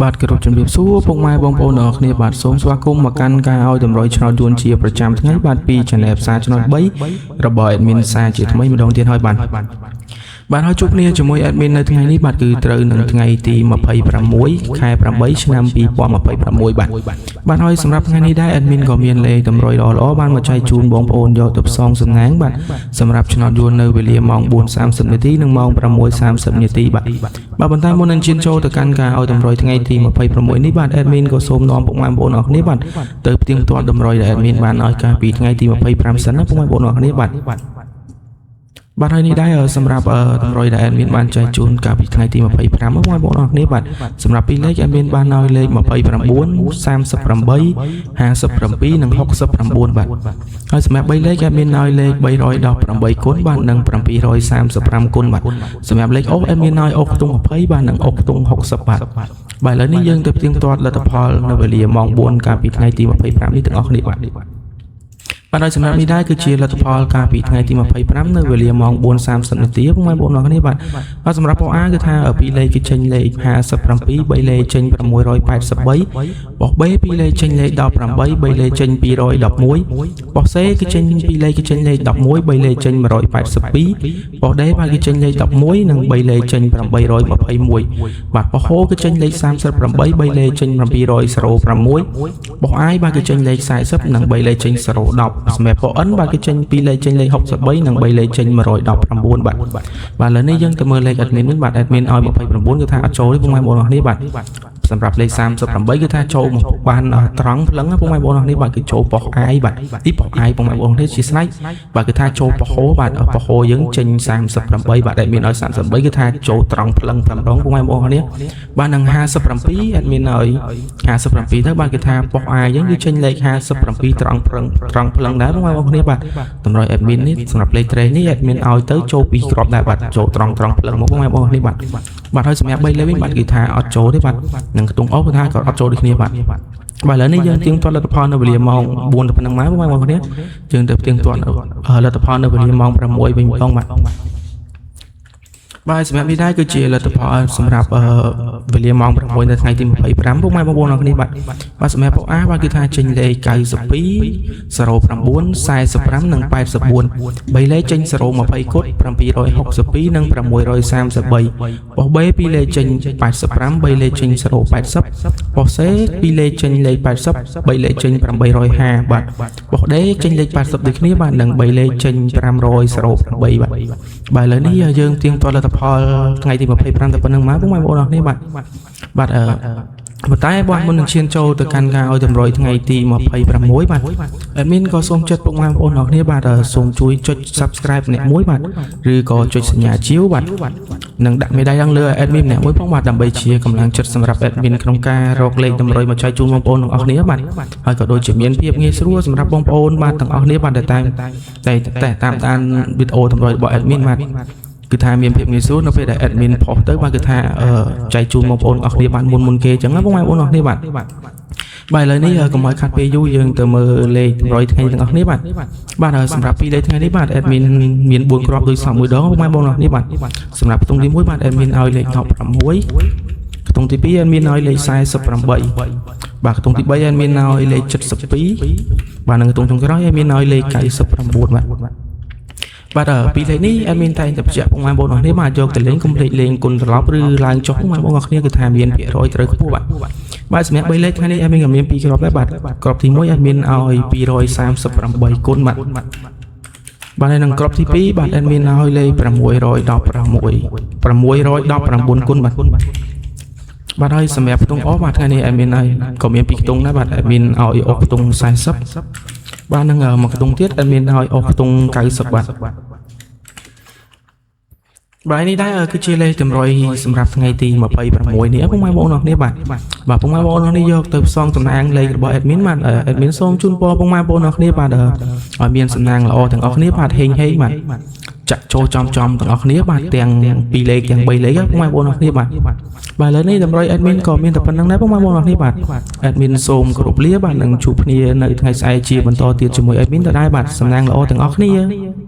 បាទគោរពជំរាបសួរពុកម៉ែបងប្អូនទាំងអស់គ្នាបាទសូមស្វាគមន៍មកកាន់ការឲ្យតម្រុយឆ្នោតយួនជាប្រចាំថ្ងៃបាទពី Channel ផ្សារឆ្នោត3របស់ Admin សាជាថ្មីម្ដងទៀតហើយបាទបាទហើយជួបគ្នាជាមួយ Admin នៅថ្ងៃនេះបាទគឺត្រូវនឹងថ្ងៃទី26ខែ8ឆ្នាំ2026បាទបាទហើយសម្រាប់ថ្ងៃនេះដែរ Admin ក៏មានលេខតម្រុយល្អៗបានមកចែកជូនបងប្អូនយកទៅផ្សងសំណាងបាទសម្រាប់ឆ្នោតយួននៅវេលាម៉ោង4:30នាទីនិងម៉ោង6:30នាទីបាទបាទប៉ុន្តែមុននឹងឈានចូលទៅកាន់ការឲ្យតម្រុយថ្ងៃទី26នេះបាទ Admin ក៏សូមនាំពុកម៉ែបងប្អូនអរគ្នាបាទទៅផ្ទៀងផ្ទាត់តម្រុយដែល Admin បានឲ្យកាលពីថ្ងៃទី25សិនណាពុកម៉ែបងប្អូនអរគ្នាបាទបាទហើយនេះដែរសម្រាប់តម្រុយដែល admin បានចែកជូនកាលពីថ្ងៃទី25បងប្អូនអរគ្នាបាទសម្រាប់ពីលេខ admin បានឲ្យលេខ29 38 57និង69បាទហើយសម្រាប់3លេខ admin ឲ្យលេខ318គុណបាទនិង735គុណបាទសម្រាប់លេខអូស admin ឲ្យអូសខ្ទង់20បាទនិងអូសខ្ទង់60បាទបាទឥឡូវនេះយើងទៅផ្ទៀងផ្ទាត់លទ្ធផលនៅវេលាម៉ោង4កាលពីថ្ងៃទី25នេះទាំងអស់គ្នាបាទបាទហើយសម្រាប់នេះដែរគឺជាលទ្ធផលកាលពីថ្ងៃទី25នៅវេលាម៉ោង4:30នាទីពុកម៉ែបងប្អូនអរគ្នាបាទបាទសម្រាប់ប៉ុ A គឺថាពីរលេខគឺចេញលេខ57 3លេខចេញ683ប៉ុ B ពីរលេខចេញលេខ18 3លេខចេញ211ប៉ុ C គឺចេញពីរលេខគឺចេញលេខ11 3លេខចេញ182ប៉ុ D បាទគឺចេញលេខ11និង3លេខចេញ821បាទប៉ុ ហគឺចេញលេខ38 3លេខចេញ706ប៉ុ I បាទគឺចេញលេខ40និង3លេខចេញ010សម្រាប់ប៉ុ N បាទគឺចេញ2លេខចេញលេខ63និង3លេខចេញ119បាទបាទឥឡូវនេះយើងទៅមើលលេខ admin វិញបាទ admin ឲ្យ29គឺថាអត់ចូលទេពុកម៉ែបងប្អូនអរគ្នាបាទសម្រាប់លេខ38គឺថាចូលមកបានត្រង់ភ្លឹងពុកម៉ែបងប្អូនអរគ្នាបាទគឺចូលប៉ុស I បាទទីប៉ុស I ពុកម៉ែបងប្អូនគ្នាជាស្រេចបាទគឺថាចូលប៉ុសហបាទប៉ុសហយើងចេញ38បាទ admin ឲ្យ38គឺថាចូលត្រង់ភ្លឹងតែម្ដងពុកម៉ែបងប្អូនគ្នាបាទនឹង57 admin ឲ្យ57ទៅបាទគឺថាប៉ុស I យើងគឺចេញលេខ57ត្រង់ភ្លឹងត្រង់ភ្លឹងដែរពុកម៉ែបងប្អូនគ្នាបាទតម្រុយ admin នេះសម្រាប់លេខត្រេនេះ admin ឲ្យទៅចូលពីរគ្រាប់ដែរបាទចូលត្រង់ត្រង់ភ្លឹងមកពុកម៉ែបងប្អូនគ្នាបាទបាទហើយសម្រាប់3លេខវិញបាទគឺថាអត់ចូលទេបាទនឹងខ្ទង់អូគឺថាក៏អត់ចូលដូចគ្នាបាទបាទឥឡូវនេះយើងទៀងទាត់លទ្ធផលនៅវេលាម៉ោង4ទៅប៉ុណ្ណឹងមកបងប្អូនគ្នាយើងទៅផ្ទៀងផ្ទាត់លទ្ធផលនៅវេលាម៉ោង6វិញម្ដងបាទបាទសម្រាប់នេះដែរគឺជាលទ្ធផលសម្រាប់វេលាម៉ោង6នៅថ្ងៃទី25ពុកម៉ែបងប្អូនអរគ្នាបាទបាទសម្រាប់ប៉ុ A បាទគឺថាចេញលេខ92 09 45និង84 3លេខចេញ020គុត762និង633ប៉ុ B 2លេខចេញ85 3លេខចេញ080ប៉ុ C 2លេខចេញលេខ80 3លេខចេញ850បាទប៉ុ D ចេញលេខ80ដូចគ្នាបាទនិង3លេខចេញ508បាទបាទឥឡូវនេះយើងទៀងទាត់លទ្ធផលថ្ងៃទី25តែប៉ុណ្្នឹងមកពុកម៉ែបងប្អូនអរគ្នាបាទបាទអឺប៉ុន្តែបងមុននឹងឈានចូលទៅកាន់ការឲ្យតម្រុយថ្ងៃទី26បាទ admin ក៏សូមចិត្តពុកម៉ែបងប្អូនអរគ្នាបាទសូមជួយចុច Subscribe ម្នាក់មួយបាទឬក៏ចុចសញ្ញាជាវបាទនិងដាក់មេដៃឡើងលើ admin ម្នាក់មួយផងបាទដើម្បីជាកម្លាំងចិត្តសម្រាប់ admin ក្នុងការរកលេខតម្រុយមកចែកជូនបងប្អូនទាំងអស់គ្នាបាទហើយក៏ដូចជាមានភាពងាយស្រួលសម្រាប់បងប្អូនបាទទាំងអស់គ្នាបាទដែលតាមតែតែតាមដានវីដេអូតម្រុយរបស់ admin បាទគឺថាមានភាពងាយស្រួលនៅពេលដែល admin ផុសទៅបាទគឺថាចែកជូនបងប្អូនអស់គ្នាបានមុនមុនគេអញ្ចឹងណាបងប្អូនអស់គ្នាបាទបាទឥឡូវនេះកុំឲ្យខាត់ពេលយូរយើងទៅមើលលេខតម្រុយថ្ងៃទាំងអស់គ្នាបាទបាទសម្រាប់ពីលេខថ្ងៃនេះបាទ admin មាន4គ្រាប់ដូចសពមួយដងបងប្អូនអស់គ្នាបាទសម្រាប់ខ្ទង់ទី1បាទ admin ឲ្យលេខ16ខ្ទង់ទី2 admin ឲ្យលេខ48បាទខ្ទង់ទី3 admin ឲ្យលេខ72បាទនិងខ្ទង់ចុងក្រោយ admin ឲ្យលេខ99បាទបាទពីលេខនេះ admin តែងតែបញ្ជាក់ពុកម៉ែបងប្អូនអរគ្នាបាទយកទៅលេងកុំភ្លេចលេងគុណត្រឡប់ឬឡើងចុះពុកម៉ែបងប្អូនអរគ្នាគឺថាមានភាគរយត្រូវខ្ពស់បាទបាទសម្រាប់3លេខថ្ងៃនេះ admin ក៏មាន2គ្រាប់ដែរបាទគ្រាប់ទី1 admin ឲ្យ238គុណបាទបាទហើយនឹងគ្រាប់ទី2បាទ admin ឲ្យលេខ616 619គុណបាទបាទហើយសម្រាប់ខ្ទង់អស់បាទថ្ងៃនេះ admin ឲ្យក៏មាន2ខ្ទង់ដែរបាទ admin ឲ្យអស់ខ្ទង់40បាទនឹងមួយខ្ទង់ទៀត admin ឲ្យអស់ខ្ទង់90បាទបាទនេះដែរគឺជាលេខតម្រុយសម្រាប់ថ្ងៃទី26នេះពុកម៉ែបងប្អូនអរគ្នាបាទបាទពុកម៉ែបងប្អូនអរគ្នាយកទៅផ្សងតំណាងលេខរបស់ admin បាទ admin សូមជូនពរពុកម៉ែបងប្អូនអរគ្នាបាទឲ្យមានសំណាងល្អទាំងអស់គ្នាបាទហេងហេងបាទចាក់ចូលចំចំទាំងអស់គ្នាបាទទាំង2លេខទាំង3លេខពុកម៉ែបងប្អូនអរគ្នាបាទបាទឥឡូវនេះតម្រុយ admin ក៏មានតែប៉ុណ្្នឹងដែរពុកម៉ែបងប្អូនអរគ្នាបាទ admin សូមគោរពលាបាទនឹងជួបគ្នានៅថ្ងៃស្អែកជាបន្តទៀតជាមួយ admin ដដែលបាទសំណាងល្អទាំងអស់គ្នា។